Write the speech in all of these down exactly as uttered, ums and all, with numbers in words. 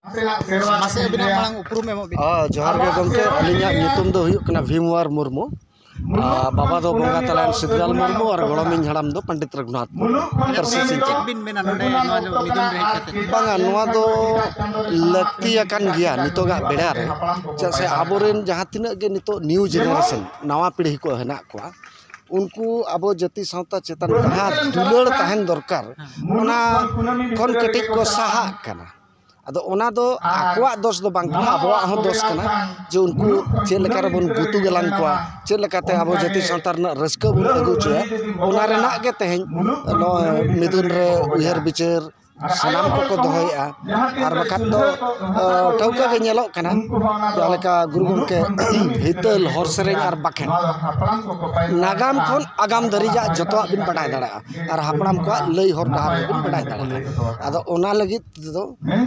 ᱢᱟᱥᱮ ᱟᱹᱵᱤᱱᱟᱜ ᱢᱟᱲᱟᱝ ᱩᱯᱨᱩᱢ ᱮᱢᱚᱜ ᱵᱤᱱ᱾ ᱚ, ᱡᱚᱦᱟᱨ ᱜᱮ ᱜᱚᱢᱠᱮ, ᱟᱹᱞᱤᱧᱟᱜ ᱧᱩᱛᱩᱢ ᱫᱚ ᱦᱩᱭᱩᱜ ᱠᱟᱱᱟ ᱵᱷᱤᱢᱣᱟᱨ ᱢᱩᱨᱢᱩ᱾ ᱟᱨ ᱵᱟᱵᱟ ᱫᱚ ᱵᱚᱸᱜᱟ ᱛᱟᱞᱟᱭᱮᱱ ᱥᱤᱫᱩᱞᱟᱞ ᱢᱩᱨᱢᱩ ᱟᱨ ᱜᱚᱲᱚᱢᱤᱧ ᱦᱟᱲᱟᱢ ᱫᱚ ᱯᱚᱱᱰᱤᱛ ᱨᱚᱜᱷᱩᱱᱟᱛᱷ ᱢᱩᱨᱢᱩ᱾ ᱯᱟᱹᱨᱥᱤ ᱥᱤᱧ ᱪᱮᱫ ᱪᱟᱞᱟᱜ᱾ ᱵᱤᱱ ᱢᱮᱱᱟ ᱱᱚᱰᱮ ᱱᱚᱣᱟ ᱡᱚ- ᱢᱤᱫᱩᱱ ᱨᱮ ᱦᱮᱡ ᱠᱟᱛᱮ? ᱵᱟᱝᱟ, ᱱᱚᱣᱟ ᱫᱚ ᱞᱟᱹᱠᱛᱤ ᱟᱠᱟᱱ ᱜᱮᱭᱟ ᱱᱤᱛᱚᱜᱟᱜ ᱵᱮᱲᱟ ᱨᱮ᱾ ᱪᱮᱫᱟᱜ ᱥᱮ ᱟᱵᱚᱨᱮᱱ ᱡᱟᱦᱟᱸ ᱛᱤᱱᱟᱹᱜ ᱜᱮ ᱱᱤᱛᱚᱜ ᱱᱤᱭᱩ ᱡᱮᱱᱟᱨᱮᱥᱚᱱ, ᱱᱟᱣᱟ ᱯᱤᱲᱦᱤ ᱠᱚ ᱦᱮᱱᱟᱜ ᱠᱚᱣᱟ, ᱩᱱᱠᱩ ᱟᱵᱚ ᱡᱟᱹᱛᱤ ᱥᱟᱶᱛᱟ ᱪᱮᱛᱟᱱ ᱡᱟᱦᱟᱸ ᱫᱩᱞᱟᱹᱲ ᱛᱟᱦᱮᱱ ᱫᱚᱨᱠᱟᱨ, ᱚᱱᱟ ᱠᱷᱚᱱ ᱠᱟᱹᱴᱤᱡ ᱠᱚ ᱥᱟᱦᱟᱜ ᱠᱟᱱᱟ᱾ ᱟᱫᱚ ᱚᱱᱟ ᱫᱚ ᱟᱠᱚᱣᱟᱜ ᱫᱚᱥ ᱫᱚ ᱵᱟᱝ ᱠᱟᱱᱟ, ᱟᱵᱚᱣᱟᱜ ᱦᱚᱸ ᱫᱚᱥ ᱠᱟᱱᱟ ᱡᱮ ᱩᱱᱠᱩ ᱪᱮᱫ ᱞᱮᱠᱟ ᱨᱮᱵᱚᱱ ᱜᱩᱛᱩ ᱜᱟᱞᱟᱝ ᱠᱚᱣᱟ, ᱪᱮᱫ ᱞᱮᱠᱟᱛᱮ ᱟᱵᱚ ᱡᱟᱹᱛᱤ ᱥᱟᱶᱛᱟ ᱨᱮᱱᱟᱜ ᱨᱟᱹᱥᱠᱟᱹ ᱵᱚᱱ ᱟᱹᱜᱩ ᱦᱚᱪᱚᱭᱟ, ᱚᱱᱟ ᱨᱮᱱᱟᱜ ᱜᱮ ᱛᱮᱦᱮᱧ ᱱᱚᱣᱟ ᱢᱤᱫᱩᱱ ᱨᱮ ᱩᱭᱦᱟᱹᱨ ᱵᱤᱪᱟᱹᱨ ᱥᱟᱱᱟᱢ ᱠᱚᱠᱚ ᱫᱚᱦᱚᱭᱮᱫᱼᱟ᱾ ᱟᱨ ᱵᱟᱠᱷᱟᱱ ᱫᱚ, ᱚ, ᱴᱷᱟᱹᱣᱠᱟᱹ ᱜᱮ ᱧᱮᱞᱚᱜ ᱠᱟᱱᱟ, ᱡᱟᱦᱟᱸ ᱞᱮᱠᱟ ᱜᱩᱨᱩ ᱜᱚᱢᱠᱮ ᱦᱤᱛᱟᱹᱞ ᱦᱚᱨ ᱥᱮᱨᱮᱧ ᱟᱨ ᱵᱟᱠᱷᱮᱬ, ᱱᱟᱜᱟᱢ ᱠᱷᱚᱱ ᱟᱜᱟᱢ ᱫᱷᱟᱹᱨᱤᱡᱟᱜ ᱡᱚᱛᱚᱣᱟᱜ ᱵᱤᱱ ᱵᱟᱰᱟᱭ ᱫᱟᱲᱮᱭᱟᱜᱼᱟ ᱟᱨ ᱦᱟᱯᱲᱟᱢ ᱠᱚᱣᱟᱜ ᱞᱟᱹᱭ ᱦᱚᱨ ᱰᱟᱦᱟᱨ ᱦᱚᱸᱵᱤᱱ ᱵᱟᱰᱟᱭ ᱫᱟᱲᱮᱭᱟᱜᱼᱟ᱾ ᱟᱫᱚ ᱚᱱᱟ ᱞᱟᱹᱜᱤᱫ ᱛᱮᱫᱚ,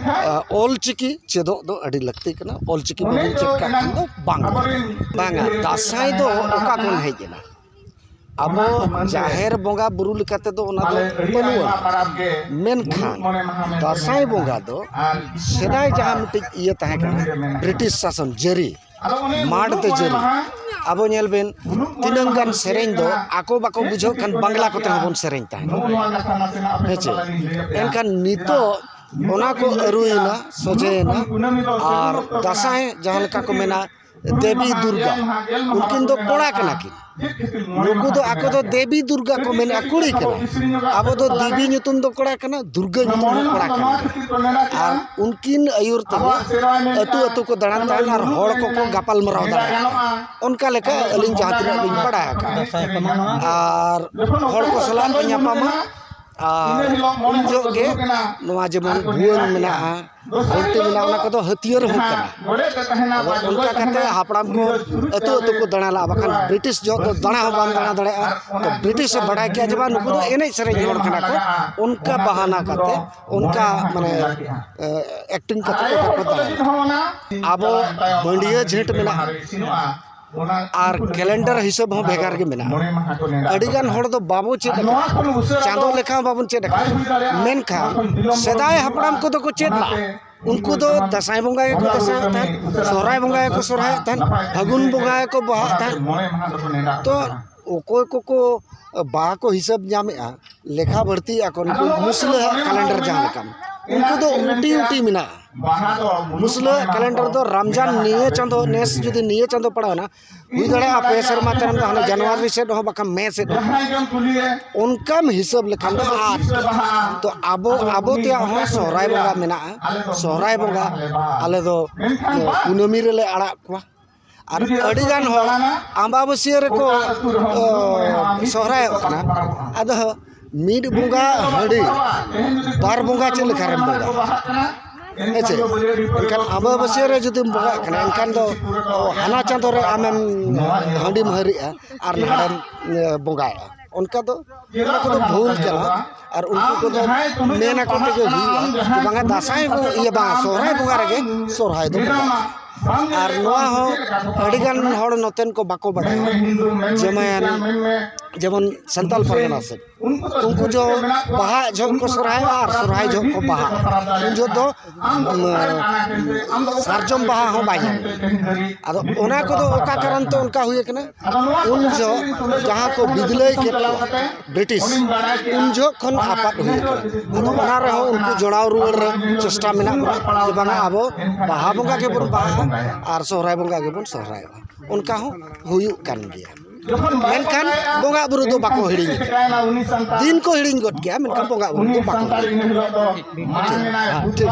ᱟ, ᱚᱞ ᱪᱤᱠᱤ ᱪᱮᱫᱚᱜ ᱫᱚ ᱟᱹᱰᱤ ᱞᱟᱹᱠᱛᱤ ᱠᱟᱱᱟ᱾ ᱚᱞ ᱪᱤᱠᱤ ᱵᱟᱵᱚᱱ ᱪᱮᱫ ᱠᱟᱜ ᱠᱷᱟᱱ ᱫᱚ ᱵᱟᱝ ᱜᱟᱱᱚᱜᱼᱟ᱾ ᱵᱟᱝᱟ, ᱫᱟᱸᱥᱟᱭ ᱫᱚ ᱚᱠᱟ ᱠᱷᱚᱱ ᱦᱮᱡ ᱮᱱᱟ? ᱟᱵᱚ ᱡᱟᱦᱮᱨ ᱵᱚᱸᱜᱟ ᱵᱩᱨᱩ ᱞᱮᱠᱟ ᱛᱮᱫᱚ ᱚᱱᱟ ᱫᱚ ᱵᱟᱹᱱᱩᱜᱼᱟ᱾ ᱢᱮᱱᱠᱷᱟᱱ ᱫᱟᱸᱥᱟᱭ ᱵᱚᱸᱜᱟ ᱫᱚ ᱥᱮᱫᱟᱭ ᱡᱟᱦᱟᱸ ᱢᱤᱫᱴᱤᱡ ᱤᱭᱟᱹ ᱛᱟᱦᱮᱸ ᱠᱟᱱᱟ, ᱵᱨᱤᱴᱤᱥ ᱥᱟᱥᱚᱱ ᱡᱟᱹᱨᱤ, ᱢᱟᱲ ᱛᱮ ᱡᱟᱹᱨᱤ, ᱟᱵᱚ ᱧᱮᱞ ᱵᱮᱱ, ᱛᱤᱱᱟᱹᱝ ᱜᱟᱱ ᱥᱮᱨᱮᱧ ᱫᱚ ᱟᱠᱚ ᱵᱟᱠᱚ ᱵᱩᱡᱷᱟᱹᱣ ᱠᱷᱟᱱ ᱵᱟᱝᱞᱟ ᱠᱚᱛᱮ ᱦᱚᱸᱵᱚᱱ ᱥᱮᱨᱮᱧ ᱛᱟᱦᱮᱸᱫ, ᱦᱮᱸ ᱪᱮ? ᱮᱱᱠᱷᱟᱱ ᱱᱤᱛᱚᱜ ᱚᱱᱟ ᱠᱚ ᱟᱹᱨᱩᱭᱮᱱᱟ, ᱥᱚᱡᱷᱮᱭᱮᱱᱟ᱾ ᱟᱨ ᱫᱟᱸᱥᱟᱭ ᱡᱟᱦᱟᱸ ᱞᱮᱠᱟ ᱠᱚ ᱢᱮᱱᱟ, ᱫᱮᱵᱤ ᱫᱩᱨᱜᱟ, ᱩᱱᱠᱤᱱ ᱫᱚ ᱠᱚᱲᱟ ᱠᱟᱱᱟ ᱠᱤᱱ᱾ ᱱᱩᱠᱩ ᱫᱚ ᱟᱠᱚ ᱫᱚ ᱫᱮᱵᱤ ᱫᱩᱨᱜᱟ ᱠᱚ ᱢᱮᱱᱮᱫᱼᱟ, ᱠᱩᱲᱤ ᱠᱟᱱᱟ᱾ ᱟᱵᱚ ᱫᱚ ᱫᱮᱵᱤ ᱧᱩᱛᱩᱢ ᱫᱚ ᱠᱚᱲᱟ ᱠᱟᱱᱟ, ᱫᱩᱨᱜᱟᱹ ᱧᱩᱛᱩᱢ ᱫᱚ ᱠᱚᱲᱟ ᱠᱟᱱᱟ᱾ ᱟᱨ ᱩᱱᱠᱤᱱ ᱟᱹᱭᱩᱨ ᱛᱮᱜᱮ ᱟᱹᱛᱩ ᱟᱹᱛᱩ ᱠᱚ ᱫᱟᱬᱟᱱ ᱛᱟᱦᱮᱱ ᱟᱨ ᱦᱚᱲ ᱠᱚᱠᱚ ᱜᱟᱯᱟᱞ ᱢᱟᱨᱟᱣ ᱫᱟᱲᱮᱭᱟᱜ ᱛᱟᱦᱮᱸᱫ᱾ ᱚᱱᱠᱟ ᱞᱮᱠᱟ ᱟᱹᱞᱤᱧ ᱡᱟᱦᱟᱸ ᱛᱤᱱᱟᱹᱜ ᱞᱤᱧ ᱵᱟᱲᱟᱭ ᱟᱠᱟᱫᱼᱟ᱾ ᱟᱨ ᱦᱚᱲ ᱠᱚ ᱥᱟᱞᱟᱜ ᱠᱚ ᱧᱟᱯᱟᱢᱟ᱾ ᱟᱨ ᱩᱱ ᱡᱚᱦᱚᱜ ᱜᱮ ᱱᱚᱣᱟ ᱡᱮᱢᱚᱱ ᱵᱷᱩᱣᱟᱹᱝ ᱢᱮᱱᱟᱜᱼᱟ, ᱜᱷᱚᱱᱴᱤ ᱢᱮᱱᱟᱜᱼᱟ, ᱚᱱᱟ ᱠᱚᱫᱚ ᱦᱟᱹᱛᱭᱟᱹᱨ ᱦᱚᱸ ᱠᱟᱱᱟ᱾ ᱟᱫᱚ ᱚᱱᱠᱟ ᱠᱟᱛᱮ ᱦᱟᱯᱲᱟᱢ ᱠᱚ ᱟᱹᱛᱩ ᱟᱹᱛᱩ ᱠᱚ ᱫᱟᱬᱟ ᱞᱟᱜᱼᱟ, ᱵᱟᱠᱷᱟᱱ ᱵᱨᱤᱴᱤᱥ ᱡᱚᱦᱚᱜ ᱫᱚ ᱫᱟᱬᱟ ᱦᱚᱸ ᱵᱟᱢ ᱫᱟᱬᱟ ᱫᱟᱲᱮᱭᱟᱜᱼᱟ᱾ ᱛᱚ ᱵᱨᱤᱴᱤᱥ ᱮ ᱵᱟᱰᱟᱭ ᱠᱮᱜᱼᱟ ᱡᱮ ᱵᱟᱝ, ᱱᱩᱠᱩ ᱫᱚ ᱮᱱᱮᱡ ᱥᱮᱨᱮᱧ ᱦᱚᱲ ᱠᱟᱱᱟ ᱠᱚ, ᱚᱱᱠᱟ ᱵᱟᱦᱟᱱᱟ ᱠᱟᱛᱮ, ᱚᱱᱠᱟ ᱢᱟᱱᱮ ᱮᱠᱴᱤᱝ ᱠᱟᱛᱮ ᱠᱚ ᱫᱟᱬᱟ᱾ ᱟᱵᱚ ᱢᱟᱹᱰᱤᱭᱟᱹ ᱡᱷᱮᱸᱴ ᱢᱮᱱᱟᱜᱼᱟ, ᱟᱨ ᱠᱮᱞᱮᱱᱰᱟᱨ ᱦᱤᱥᱟᱹᱵ ᱦᱚᱸ ᱵᱷᱮᱜᱟᱨ ᱜᱮ ᱢᱮᱱᱟᱜᱼᱟ᱾ ᱟᱹᱰᱤᱜᱟᱱ ᱦᱚᱲ ᱫᱚ ᱵᱟᱵᱚ ᱪᱮᱫ ᱟᱠᱟᱫᱟ, ᱪᱟᱸᱫᱚ ᱞᱮᱠᱷᱟ ᱦᱚᱸ ᱵᱟᱵᱚᱱ ᱪᱮᱫ ᱟᱠᱟᱫᱟ᱾ ᱢᱮᱱᱠᱷᱟᱱ ᱥᱮᱫᱟᱭ ᱦᱟᱯᱲᱟᱢ ᱠᱚᱫᱚ ᱠᱚ ᱪᱮᱫ ᱞᱟᱜᱼᱟ᱾ ᱩᱱᱠᱩ ᱫᱚ ᱫᱟᱸᱥᱟᱭ ᱵᱚᱸᱜᱟ ᱜᱮᱠᱚ ᱫᱟᱸᱥᱟᱭᱚᱜ ᱛᱟᱦᱮᱸᱫ, ᱥᱚᱦᱨᱟᱭ ᱵᱚᱸᱜᱟ ᱜᱮᱠᱚ ᱥᱚᱦᱨᱟᱭᱚᱜ ᱛᱟᱦᱮᱸᱫ, ᱯᱷᱟᱹᱜᱩᱱ ᱵᱚᱸᱜᱟ ᱜᱮᱠᱚ ᱵᱟᱦᱟᱜ ᱛᱟᱦᱮᱸᱫ᱾ ᱛᱚ ᱚᱠᱚᱭ ᱠᱚᱠᱚ ᱵᱟᱦᱟ ᱠᱚ ᱦᱤᱥᱟᱹᱵ ᱧᱟᱢᱮᱜᱼᱟ, ᱞᱮᱠᱷᱟ ᱵᱟᱹᱲᱛᱤᱭᱮᱜᱼᱟ ᱠᱚ ᱱᱩᱠᱩ ᱢᱩᱥᱞᱟᱹ ᱟᱜ ᱠᱮᱞᱮᱱᱰᱟᱨ ᱡᱟᱦᱟᱸ ᱞᱮᱠᱟ, ᱩᱱᱠᱩ ᱫᱚ ᱩᱞᱴᱤ ᱩᱞᱴᱤ ᱢᱮᱱᱟᱜᱼᱟ᱾ ᱢᱩᱥᱞᱟᱹ ᱟᱜ ᱠᱮᱞᱮᱱᱰᱟᱨ ᱫᱚ ᱨᱟᱢᱡᱟᱱ ᱱᱤᱭᱟᱹ ᱪᱟᱸᱫᱳ, ᱱᱮᱥ ᱡᱩᱫᱤ ᱱᱤᱭᱟᱹ ᱪᱟᱸᱫᱳ ᱯᱟᱲᱟᱣᱮᱱᱟ, ᱦᱩᱭ ᱫᱟᱲᱮᱭᱟᱜᱼᱟ ᱯᱮ ᱥᱮᱨᱢᱟ ᱛᱟᱭᱱᱚᱢ ᱫᱚ ᱦᱟᱱᱮ ᱡᱟᱱᱩᱣᱟᱨᱤ ᱥᱮᱫ ᱦᱚᱸ, ᱵᱟᱠᱷᱟᱱ ᱢᱮ ᱥᱮᱫ ᱦᱚᱸ᱾ ᱚᱱᱠᱟᱢ ᱦᱤᱥᱟᱹᱵ ᱞᱮᱠᱷᱟᱱ ᱫᱚ ᱟᱨ ᱛᱚ ᱟᱵᱚ, ᱟᱵᱚ ᱛᱮᱭᱟᱜ ᱦᱚᱸ ᱥᱚᱦᱨᱟᱭ ᱵᱚᱸᱜᱟ ᱢᱮᱱᱟᱜᱼᱟ, ᱥᱚᱦᱨᱟᱭ ᱵᱚᱸᱜᱟ ᱟᱞᱮ ᱫᱚ ᱠᱩᱱᱟᱹᱢᱤ ᱨᱮᱞᱮ ᱟᱲᱟᱜ ᱠᱚᱣᱟ᱾ ᱟᱨ ᱟᱹᱰᱤᱜᱟᱱ ᱦᱚᱲ ᱟᱢᱵᱟᱵᱟᱹᱥᱭᱟᱹ ᱨᱮᱠᱚ, ᱚ, ᱥᱚᱦᱨᱟᱭᱚᱜ ᱠᱟᱱᱟ᱾ ᱟᱫᱚ ᱢᱤᱫ ᱵᱚᱸᱜᱟ ᱦᱟᱺᱰᱤ, ᱵᱟᱨ ᱵᱚᱸᱜᱟ ᱪᱮᱫ ᱞᱮᱠᱟ ᱨᱮᱢ ᱵᱚᱸᱜᱟ? ᱦᱮᱸ ᱪᱮ? ᱮᱱᱠᱷᱟᱱ ᱟᱢᱵᱟᱵᱟᱹᱥᱭᱟᱹ ᱨᱮ ᱡᱩᱫᱤᱢ ᱵᱚᱸᱜᱟᱜ ᱠᱟᱱᱟ, ᱮᱱᱠᱷᱟᱱ ᱫᱚ ᱦᱟᱱᱟ ᱪᱟᱸᱫᱳ ᱨᱮ ᱟᱢᱮᱢ ᱦᱟᱺᱰᱤᱢ ᱦᱟᱹᱨᱤᱜᱼᱟ ᱟᱨ ᱱᱟᱰᱮᱢ, ᱮ, ᱵᱚᱸᱜᱟᱭᱮᱜᱼᱟ᱾ ᱚᱱᱠᱟ ᱫᱚ, ᱚᱱᱟ ᱠᱚᱫᱚ ᱵᱷᱩᱞ ᱠᱟᱱᱟ᱾ ᱟᱨ ᱩᱱᱠᱩ ᱠᱚᱫᱚ ᱢᱮᱱ ᱟᱠᱚ ᱛᱮᱜᱮ ᱦᱩᱭᱩᱜᱼᱟ ᱡᱮ ᱵᱟᱝᱟ ᱫᱟᱸᱥᱟᱭ ᱠᱚ, ᱤᱭᱟᱹ ᱵᱟᱝᱟ, ᱥᱚᱦᱨᱟᱭ ᱵᱚᱸᱜᱟ ᱨᱮᱜᱮ ᱥᱚᱦᱨᱟᱭ ᱫᱚ ᱵᱚᱸᱜᱟᱜᱼᱟ᱾ ᱟᱨ ᱱᱚᱣᱟ ᱦᱚᱸ ᱟᱹᱰᱤᱜᱟᱱ ᱦᱚᱲ ᱱᱚᱛᱮᱱ ᱠᱚ ᱵᱟᱠᱚ ᱵᱟᱰᱟᱭᱟ᱾ ᱡᱮᱢᱚᱱ, ᱡᱮᱢᱚᱱ ᱥᱟᱱᱛᱟᱞ ᱯᱟᱨᱜᱟᱱᱟ ᱥᱮᱫ, ᱩᱱᱠᱩ ᱡᱚ ᱵᱟᱦᱟ ᱡᱚᱦᱚᱜ ᱠᱚ ᱥᱚᱨᱦᱟᱭᱚᱜᱼᱟ ᱟᱨ ᱥᱚᱨᱦᱟᱭ ᱡᱚᱦᱚᱜ ᱠᱚ ᱵᱟᱦᱟᱜᱼᱟ᱾ ᱩᱱ ᱡᱚᱦᱚᱜ ᱫᱚ, ᱩᱢ, ᱥᱟᱨᱡᱚᱢ ᱵᱟᱦᱟ ᱦᱚᱸ ᱵᱟᱭ ᱧᱟᱢᱚᱜᱼᱟ᱾ ᱟᱫᱚ ᱚᱱᱟ ᱠᱚᱫᱚ ᱚᱠᱟ ᱠᱟᱨᱚᱱ ᱛᱮ ᱚᱱᱠᱟ ᱦᱩᱭ ᱟᱠᱟᱱᱟ? ᱩᱱ ᱡᱚᱦᱚᱜ ᱡᱟᱦᱟᱸ ᱠᱚ ᱵᱤᱫᱞᱟᱹᱭ ᱠᱮᱫ ᱠᱚᱣᱟ ᱵᱨᱤᱴᱤᱥ, ᱩᱱ ᱡᱚᱦᱚᱜ ᱠᱷᱚᱱ ᱟᱯᱟᱛ ᱦᱩᱭ ᱟᱠᱟᱱᱟ᱾ ᱟᱫᱚ ᱚᱱᱟ ᱨᱮᱦᱚᱸ ᱩᱱᱠᱩ ᱡᱚᱲᱟᱣ ᱨᱩᱣᱟᱹᱲ ᱨᱮ ᱪᱮᱥᱴᱟ ᱢᱮᱱᱟᱜ ᱵᱚᱱᱟ ᱡᱮ ᱵᱟᱝᱟ ᱟᱵᱚ ᱵᱟᱦᱟ ᱵᱚᱸᱜᱟ ᱜᱮᱵᱚᱱ ᱵᱟᱦᱟᱜᱼᱟ ᱟᱨ ᱥᱚᱦᱨᱟᱭ ᱵᱚᱸᱜᱟ ᱜᱮᱵᱚᱱ ᱥᱚᱦᱨᱟᱭᱚᱜᱼᱟ᱾ ᱚᱱᱠᱟ ᱦᱚᱸ ᱦᱩᱭᱩᱜ ᱠᱟᱱ ᱜᱮᱭᱟ᱾ ᱢᱮᱱᱠᱷᱟᱱ ᱵᱚᱸᱜᱟ ᱵᱩᱨᱩ ᱫᱚ ᱵᱟᱠᱚ ᱦᱤᱲᱤᱧ ᱟᱠᱟᱫᱟ᱾ ᱫᱤᱱ ᱠᱚ ᱦᱤᱲᱤᱧ ᱜᱚᱫ ᱠᱮᱜᱼᱟ, ᱢᱮᱱᱠᱷᱟᱱ ᱵᱚᱸᱜᱟ ᱵᱩᱨᱩ ᱫᱚ ᱵᱟᱠᱚ ᱦᱤᱲᱤᱧ ᱟᱠᱟᱫᱟ᱾ ᱴᱷᱤᱠ, ᱦᱮᱸ, ᱴᱷᱤᱠ᱾